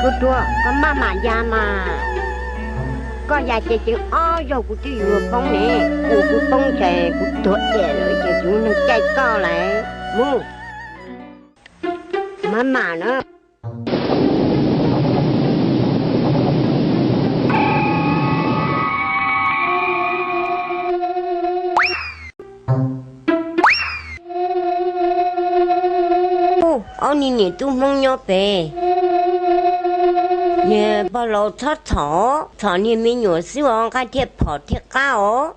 Tuaj tuaj, koj maj mam ya mas. Koj ya ces ceev ob zaug kuv twb yuav poob ne. Kuv, kuv poob ces kuv tuag tiag lawm ces kuv neeg caij koj lawm. Mus, maj mam na. Ob niag niam tub Hmoob nyob pem, niag pog laus txhob txhom, txhom niag me nyuam xwb os, nqaij thiaj phom thiaj qab os.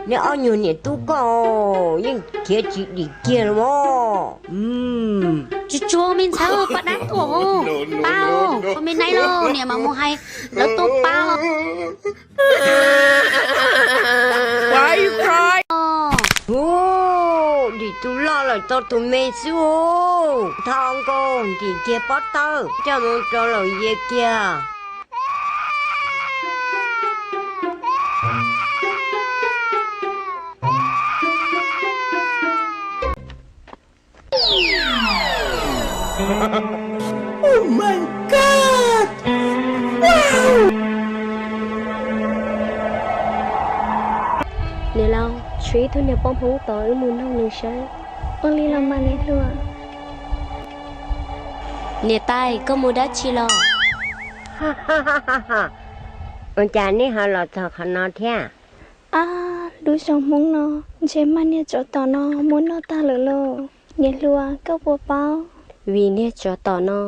Nej ob nyuag niam tub koj yeej khiav tsis dim kiag los. Tsuag tsuag me ntxhais, pab dab tuaj, pab, ua me neeb lauj, niam mam mus hais lawv tuaj pab. Dim tus loj lawm tau tus me xwb. Thov nkauj ntim kiag pob tawb coj mus rau laum yias kiag. Niam laus, tshuav ib tug niag poj Hmoob tos wb mus noog nws saib. Ua li los mas niam hluas. Niam tais, koj mus dab tsi los? Ua cas neb ho los txog qhov no thiab? Ab, lub zos Hmoob no ntshe mag niag tsov tom no muab noj tag lawm lauj. Niam hluas, koj puas paub? Vim niag tsov tom no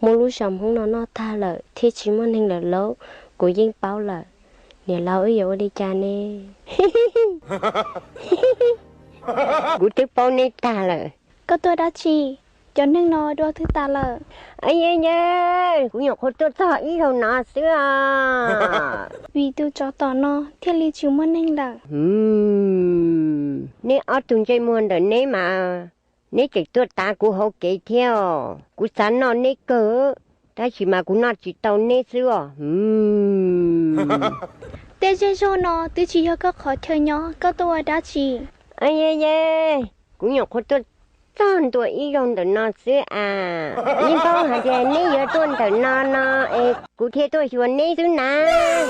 muab lub zos Hmoob no noj tag lawm thiaj tsis muaj neeg lawm lauj. Kuv yeej paub lawm. Niam laus, wb yuav ua li cas ne? Kuv twb paub neb tag lawm. Koj tuaj dab tsi? Cov neeg no dua twg tas lawm? Kuv nyuam qhuav tuaj txog ib zaug no xwb os. Vim tus tsov tom no thiaj li tsis muaj neeg lawm. Neb ob tug ntsej muag ntawm neb mas, neb tseem tuaj tav kuv hauv kev thiab os. Kuv xav noj neb kawg, tab sis mas kuv noj tsis tau neb xwb os. Tej zej zog no twb tsis yog koj qhov chaw nyob, koj tuaj ua dab tsi? Kuv nyuam qhuav tuaj txog ntua ib zaug ntawm no xwb as. Yeej paub hais tias neb yuav tuaj ntawm no no es kuv thiaj tuaj xyuas neb xwb na.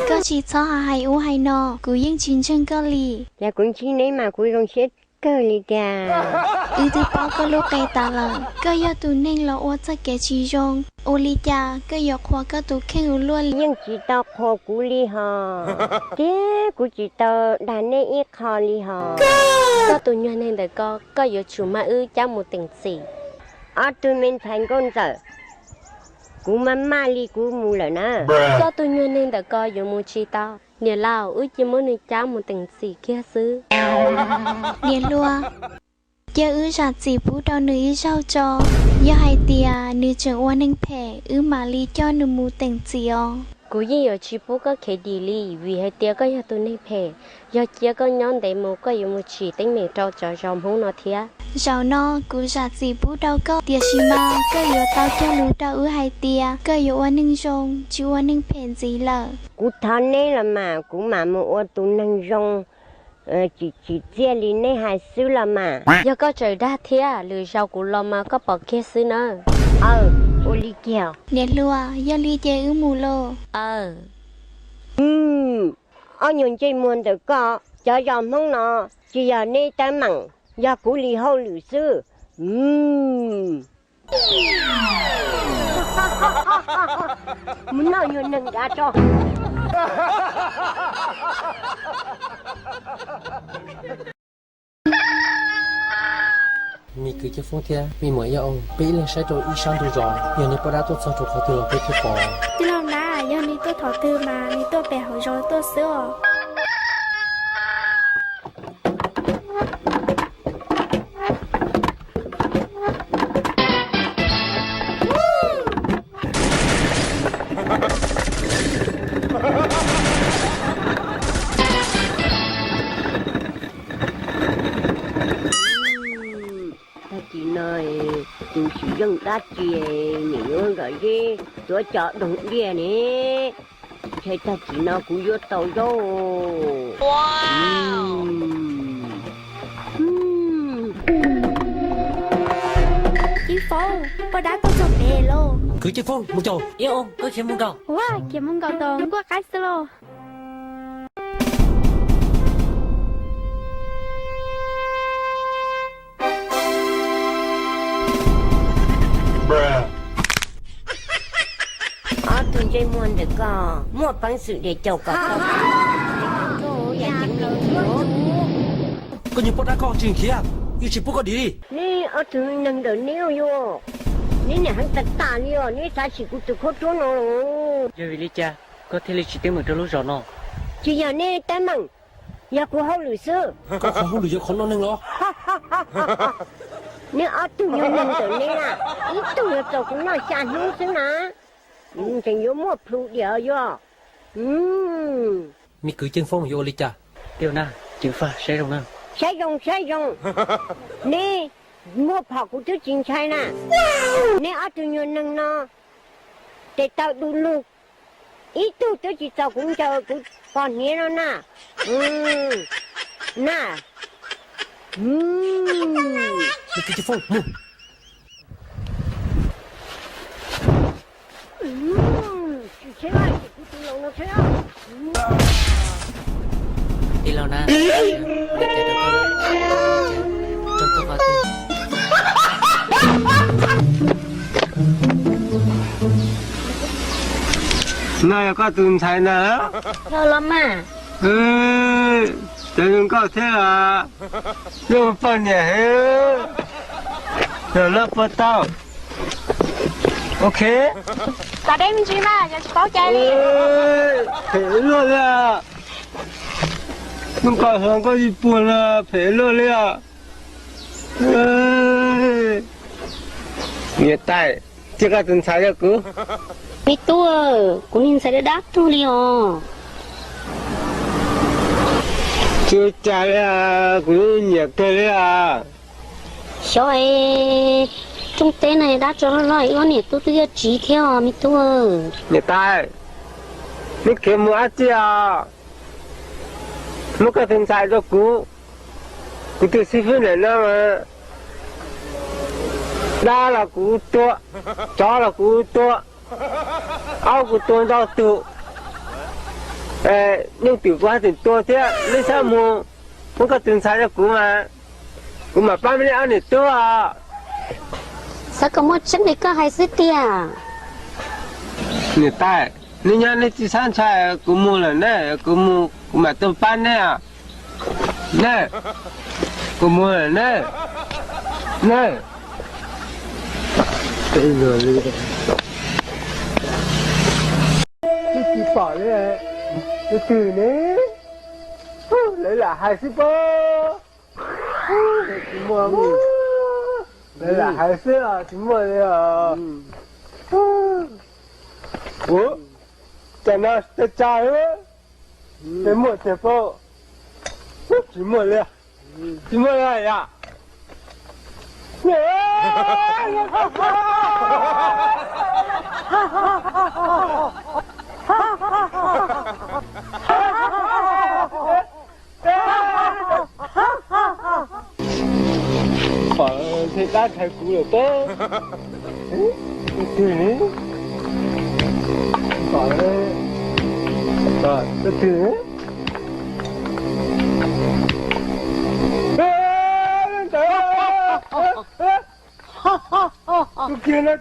Koj tsis txhob hais ub hais no, kuv yeej tsis ntseeg koj li. Yog kuv ntseeg neb mas kuv zoo siab kawg li tiag. Wb twb paub koj lub qe tas lawm, koj yog tus neeg los ua txoj kev tsis zoo. Ua li cas koj yuav qhuas koj tus kheej ua luaj li? Yeej tsis tau qhuas kuv li hos, thiab kuv tsis tau dag neb ib qho li hos. Koj tus nyuag neeg ntawm ko, koj yuav tsum mag wb cab mus teem txim. Ob tug me ntxhais nkauj ntxawm, kuv maj maj li kuv mus lawm na. Koj tus nyuag neeg ntawm ko yuav mus tsis tau. Niam laus, wb cia muab nws cab mus teem txim kiag xwb. Niam hluas, cia wb zam txim pub rau nws ib zaug tso. Yog hais tias nws tseem ua neeg phem, wb mam li coj nws mus teem txim os. Kuv yeej yuav tsis pub koj khiav dim li, vim hais tias koj yog tus neeg phem. Yog cia koj nyob ntev mus, koj yuav mus tsim teeb meem rau cov zos Hmoob no thiab. Zaum no kuv zam txim pub rau koj, tiam sis mas koj yuav tau cog lus rau wb hais tias koj yuav ua neeg zoo, tsis ua neeg phem ntxiv lawm. Kuv thov neb los mas, kuv mam mus ua tus neeg zoo, tsis tsim txiaj li neb hais xwb los mas. Yog koj tseem dag thiab, lwm zaus kuv los mas koj pom kiag xwb na. Aw, ua li kiag. Niam hluas, yog li ces wb mus lauj. Aw. Ob nyuag ntsej muag ntawm koj, cov zos Hmoob no tsis yog neb teeb meem, yog kuv li hauj lwm xwb. Mus noj nyuag neeg nrad tso. Me kwv Ceeb Foob thiab me muam Yaj Oo, peb ib leeg saib rau ib sab ntug zos, yog nws poj dab tuaj txog rau qhov twg los peb thiaj pom. Tij laug Nab, yog nws tuaj thaum twg mas nws tuaj pem hauv zos tuaj xwb os. Tab Tsis no, tus tsis yeej dab tsi, nim yuav nram zeb tuav cov doog diaj ne. Ntshai tag kis no kuv yuav tau zaub. Ceeb Foob, poj dab tuaj txog pem lauj. Kwv Ceeb Foob, mus caum. Ib, koj khiav mus nkaum. Ua, khiav mus nkaum tau nkuaj qaib xwb lauj. Ob tug ntsej muag ntawm koj muaj peev xwm diam caum kom tau. Koj niag poj dab koj tsis khiav, yeej tsis pub koj dim li. Neb ob tug neeg ntawm neb yuav, neb niam heev tas tas li os, neb xav sim kuv tus khaub ruab no los? Yog vim li cas koj thiaj li tsis teeb meem rau lub zos no? Tsis yog neb teeb meem, yog kuv hauj lwm xwb. Koj qhov hauj lwm yog qhov noj neeg los? Neb ob tug nyuag neeg ntawm neb na, ib tug yuav txaus kuv noj xya hnub xwb na. Tseem yuav muaj plhus diam yog. Me kwv Ceeb Foob yuav ua li cas? Saib zoo saib zoo, neb muaj phom kuv twb tsis ntshai na. Neb ob tug nyuag neeg no, tes taw du lug, ib tug twb tsis txaus kuv ncaws kuv pos hniav no na. Na. Tij laug na, no yog koj tus ntxhais ntag los mas. Cov zoo nkauj thiab los, zoo poj niam heev, yog loj puas tau. Ok. Tom deb me ntsis mas yog tsis paub cai li. Phem luaj li os. Hnub ko hluas nkauj yig puag no phem luaj li os. Niam tais, cia koj tus ntxhais rau kuv. Me tub, kuv niag ntxhais dab dab tuag li os. Tsis ua cas li, kuv nyiam kawg li os. Xyov es, rooj teb no dab tsov loj loj, wb ob niam tub twb yog tsiv thiab os me tub. Niam tais, neb khiav mus dab tsi os? Muab koj tus ntxhais rau kuv, kuv tus xib fwb ntawm no mas, dab los kuv tua, tsov los kuv tua, aub kuv tua ntau tus, nyooj twm kuv haj tseem tua thiab. Neb txhob mus, muab koj tus ntxhais rau kuv mas, kuv mam pab neb ob niam tub os. Xav kom muaj tseeb li koj hais xwb tiag. Niam tais, neb nyob neb tsis txhob ntshai, kuv mus lawm ne, kuv mus kuv mam tuaj pab neb os. Ne, kuv mus lawm ne. Ne. Twb tsis pom li, twb twg ne? Lawv lam hais xwb pob. Tsis muaj, lawv lam hais xwb os, tsis muaj li os. Ua cas no tsa tsa, tsis muaj tiag pob. Tsis muaj li, tsis muaj li yom. Pom ntshe dab ntshai kuv lawm pob. Twg ne? Pom, twg ne?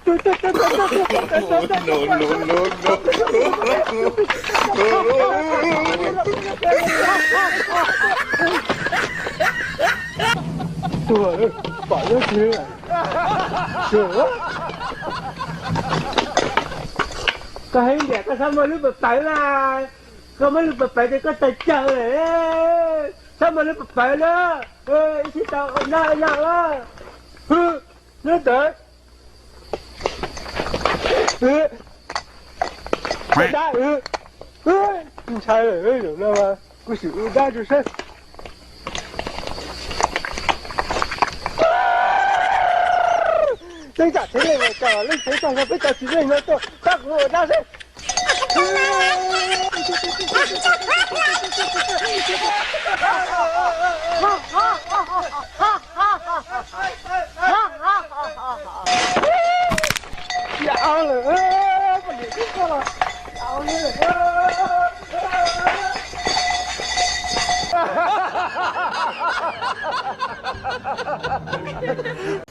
Tus kiag no. Tuag, pom nyob twg? Koj heev tiag, koj txhob muab lub pawv pawv na. Koj muab lub pawv pawv ces koj tawg cawv lawm. Txhob muab lub pawv pawv na. Ib sij tau ua noj ua noj lawm. Nyob ntawd. Dab, ntshai lawm, zaum no mas kuv sim ua dab rau saib. Tseeb tsam tseeb leej no, leej tseeb tag nrho peb cov tsis leej no tuaj pab kuv ua dab seb.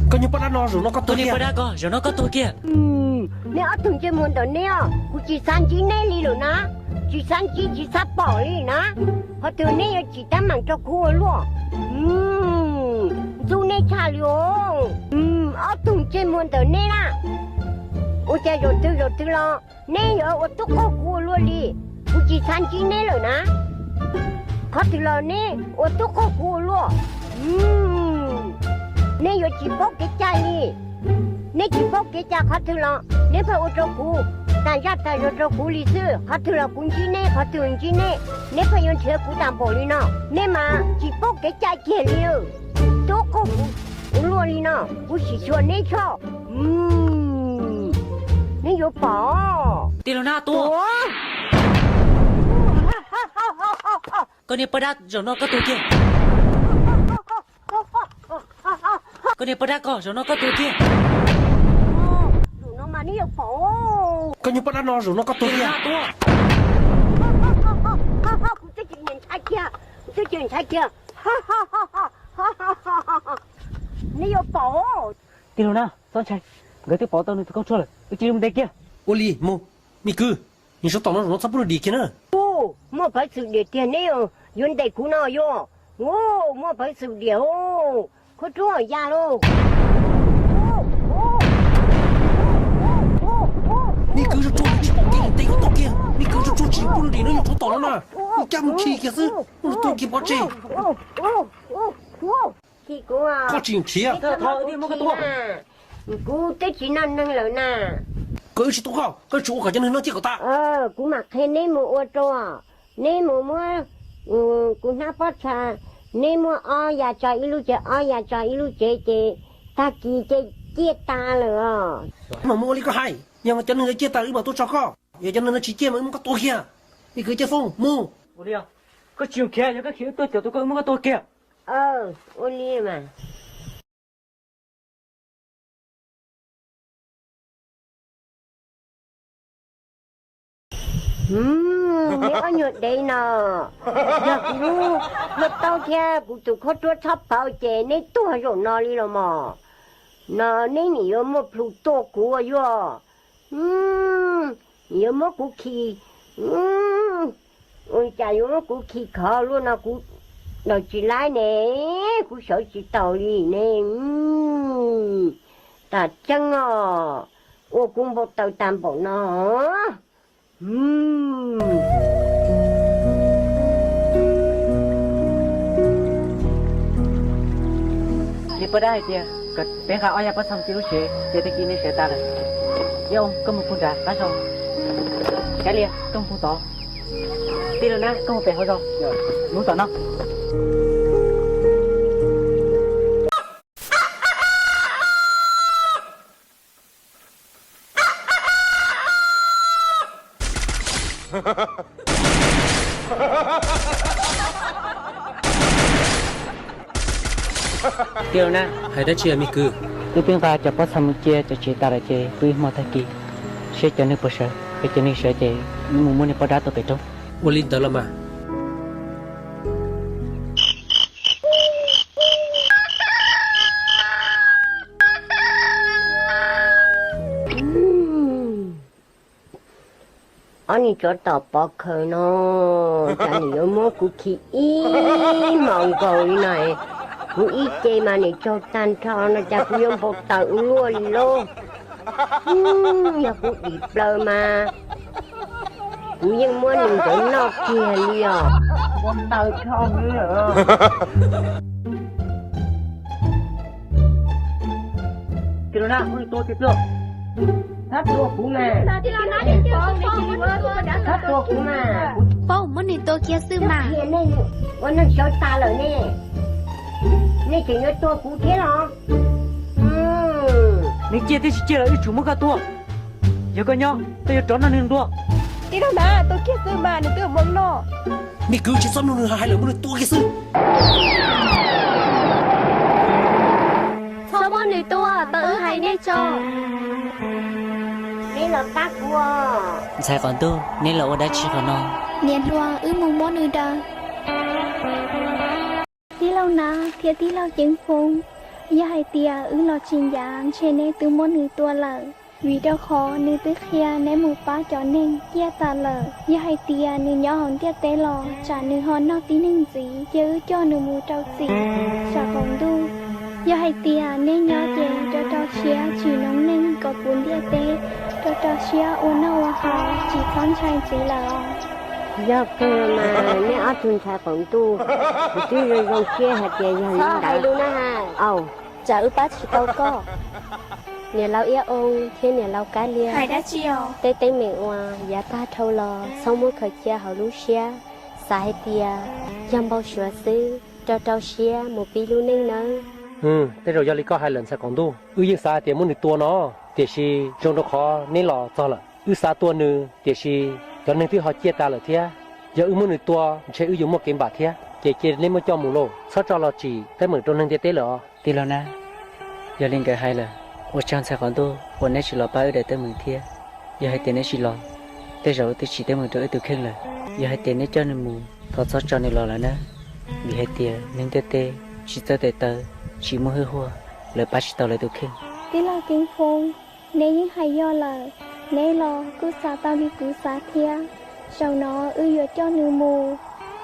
Koj niag poj dab no, zaum no koj tuag kiag. Poj dab ko, zaum no koj tuag kiag. Neb ob tug ntsej muag ntawm neb os, kuv tsis xav ntsib neb li lawm na, tsis xav ntsib tsis xav pom li na. Qhov twg neb yuav tsim teeb meem rau kuv ua luaj. Ntxub neb tshaj li os. Ob tug ntsej muag ntawm neb na, ua cas zaum twg zaum twg los neb yuav ua tub qaug kuv ua luaj li. Kuv tsis xav ntsib neb lawm na. Qhov twg los neb ua tub qaug kuv ua luaj. Neb yuav tsis paub kev cai li. Neb tsis paub kev cai qhov twg los neb pheej ua rau kuv tas zaj tas zog rau kuv li xwb. Qhov twg los kuv ntsib neb, qhov twg ntsib neb, neb pheej yuav nrhiav kuv tas npaum li no. Neb mas tsis paub kev cai kiag li. Tub qaug kuv ua luaj li no, kuv sim xyuas neb tso. Neb yuav pom. Tij laug Nab tuaj. Koj niag poj dab, zaum no koj tuag kiag. Koj niag poj dab ko, zaum no koj tuag kiag. Zaum no mas neb yuav pom. Koj niag poj dab no, zaum no koj tuag kiag. Kuv twb tsis ntshai kiag, kuv twb tsis ntshai kiag. Neb yuav pom. Tij laug Nab, txhob ntshai, nkawd twb pom tau nws tus khaub tshuab lawm, wb cia li mus ntes kiag. Ua li mus. Me kwv, niag tsov tom no zaum no txhob pub nws dim kiag na. Muaj peev xwm diam tiag neb yuav ntes kuv no yog. Muaj peev xwm diam. Khuab ruab ya lauj. Me kwv, tsuag tsuag tsis pom kev li, ntes kom tau kiag. Me kwv, tsuag tsuag tsis pub nws dim no, niag tsov tom no na. Mus cab mus khi kiag xwb, mus tua kiag pov tseg. Koj tsis nrhiav. Kuv twb tsis noj neeg lawm na. Koj wb tsis tub koj, koj tsuas ua kom cov neeg no ciaj kom tas. Kuv mam qhia neb mus ua rau, neb mus muab kuv hnab pob txha, neb muab ob ya tso ib lub tsev, ob ya tso ib lub tsev ces tag kis ces ciaj tas lawm os. Wb mam mus ua li koj hais, yog cov neeg no ciaj tas wb mam tuaj tso koj, yog cov neeg no tsis ciaj mas wb muab koj tua kiag. Me kwv Caj Foob, mus. Ua li, koj tsis khiav, yog koj khiav wb tuaj caum tau koj wb muab koj tua kiag. Ua li mas. Neb ob nyuag dev no, yog kuv lub hluav taub thiab kuv tus khaub ruab txhob pauv ces neb tuag zaum no li los mas. No neb nim yuav muaj plhus tua kuv yuav, nim yuav muab kuv khi, ua li cas yuav muab kuv khi khov luaj no kuv daws tsis laib ne, kuv sawv tsis taus li ne. Tas tseeb os, ua kuv npau taws tas npaum no. Niag poj dab hais tias kom peb nqa ob ya pob txha mus cia lub tsev, ces tag kis nws sawv tas lawm. Yaj Oo, koj mus puag nram qab zos. Kav liam, koj mus puag tod. Tij laug Nab, koj mus pem hauv zos, mus tom no. Tij laug Nab, hais dab tsi me kwv? Wb twb nqa cov pob txha mus cia cov tsev tas lawm ces pw ib hmo tag kis, seb cov neeg puas sawv, yog cov neeg sawv ces wb mus muab niag poj dab tua pem roob. Ua li ntawd los mas. Ob niag tsov tom pov khawm no, cas nim yuav muab kuv khi ib hmos nkaus li no, kuv ib ce mas nim tsaug tag nrho no cas kuv yuav npau taws ua luaj li lauj. Yog kuv dim plaws mas kuv yeej muab nws ntawd noj kiag li os. Npau taws dhau li lawm. Tij laug Nab, muab nws tua kiag xwb. Txhob tua kuv mas. Txhob tua kuv mas. Paub, muab nws tua kiag xwb mas. Ua neeg sawv tas lawm ne, nej tseem yuav tua kuv thiab los? Nws ciaj thiab tsis ciaj los wb tsum muab koj tua. Yog koj nyob, koj yuav rov noj nws dua. Tij laug na, tua kiag xwb mas, nws twb ua moo no. Me kwv, tsis txhob mloog nws hais lawm, muab nws tua kiag xwb. Txhob muab nws tua, tau wb hais nej tso. Neb los pab kuv. Ntxhais qaum ntuj, neb los ua dab tsi qhov no? Niam hluas, wb mus muab nws daws. Tij laug Nab thiab tij laug Ceeb Foob, yog hais tias wb los tsis ncav ntshe neb twb muab nws tua lawm, vim rau qhov nws twb qhia neb mus pab cov neeg ciaj tas lawm. Yog hais tias nws nyob hauv ntiaj teb los tsam nws ho noj tib neeg ntxiv, cia wb coj nws mus rau txim saum qaum ntuj. Yog hais tias neb nyob ces rau rau siab tsim noob neej kom puv ntiaj teb, rau rau siab ua noj ua haus, tsis txhob ntshai ntxiv lawm os. Yog kawg mas, neb ob tug ntxhais qaum ntuj, kuv twb zoo zoo siab hais tias yog li ntawd. Au, tsam wb pab tsis tau koj. Niam laus Iab Oo thiab niam laus Kab Liab, hais dab tsi os? Tej teeb meem uas yav tag dhau los txhob muab khaws cia hauv lub siab. Xav hais tias yog npau suav xwb, rau rau siab mus pib lub neej nawb. Tej zaum yog li koj hais lawm ntxhais qaum ntuj, wb yeej xav hais tias muab nws tua no, tiam sis zoo rau qhov neb los txog lawm. Wb xav tua nws, tiam sis cov neeg twb ho ciaj tas lawm thiab. Yog wb muab nws tua ntshe wb yuav muaj kev npam thiab, ces cia neb muab coj mus lauj, txhob tso los tsim teeb meem rau neeg ntiaj teb lawm os. Tij laug Nab, yog li nkawd hais lawm, ua tsaug ntxhais qaum ntuj uas neb tsis los pab wb daws teeb meem thiab. Yog hais tias neb tsis los, tej zaum wb twb tsim teeb meem rau wb tus kheej lawm. Yog hais tias neb coj nws mus, thov txhob tso nws los lawm nawb, vim hais tias neeg ntiaj teb tsis txawj tes taw, tsis muaj hwj huaj, lawv pab tsis tau lawv tus kheej. Tij laug Ceeb Foob, neb yeej hais yog lawm, neb los kuj xav tau li kuv xav thiab. Zaum no wb yuav coj nws mus,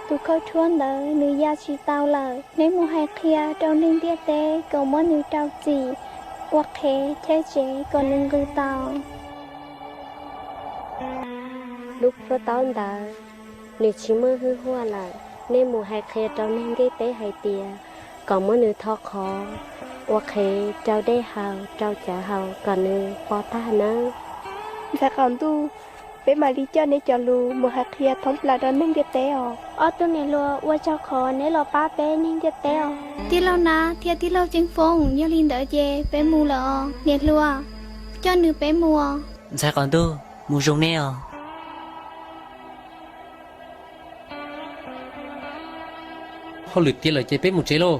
tus khawb rhuab ntawd nws ya tsis tau lawm. Neb mus hais qhia rau neeg ntiaj teb kom muab nws rau txim, ua qhev cheb tsev kom nws nqis tau. Lub plhuav taub ntawd, nws tsis muaj hwj huaj lawm. Nej mus hais qhia rau neeg ntiaj teb hais tias kom muab nws tho qhov, ua qhev rau dej haus rau cawv haus kom nws pov tag nawb. Ntxhais qaum ntuj, peb mam li coj neb cov lus mus hais qhia thoob plaws rau neeg ntiaj teb os. Ob tug niam hluas, ua tsaug qhov neb los pab peb neeg ntiaj teb os. Tij laug Nab thiab tij laug Ceeb Foob, yog li ntawd ces peb mus lawm os niam hluas, coj nws peb mus os. Ntxhais qaum ntuj, mus zoo nej os. Hauj lwm tiav lawm ces peb mus tsev lauj.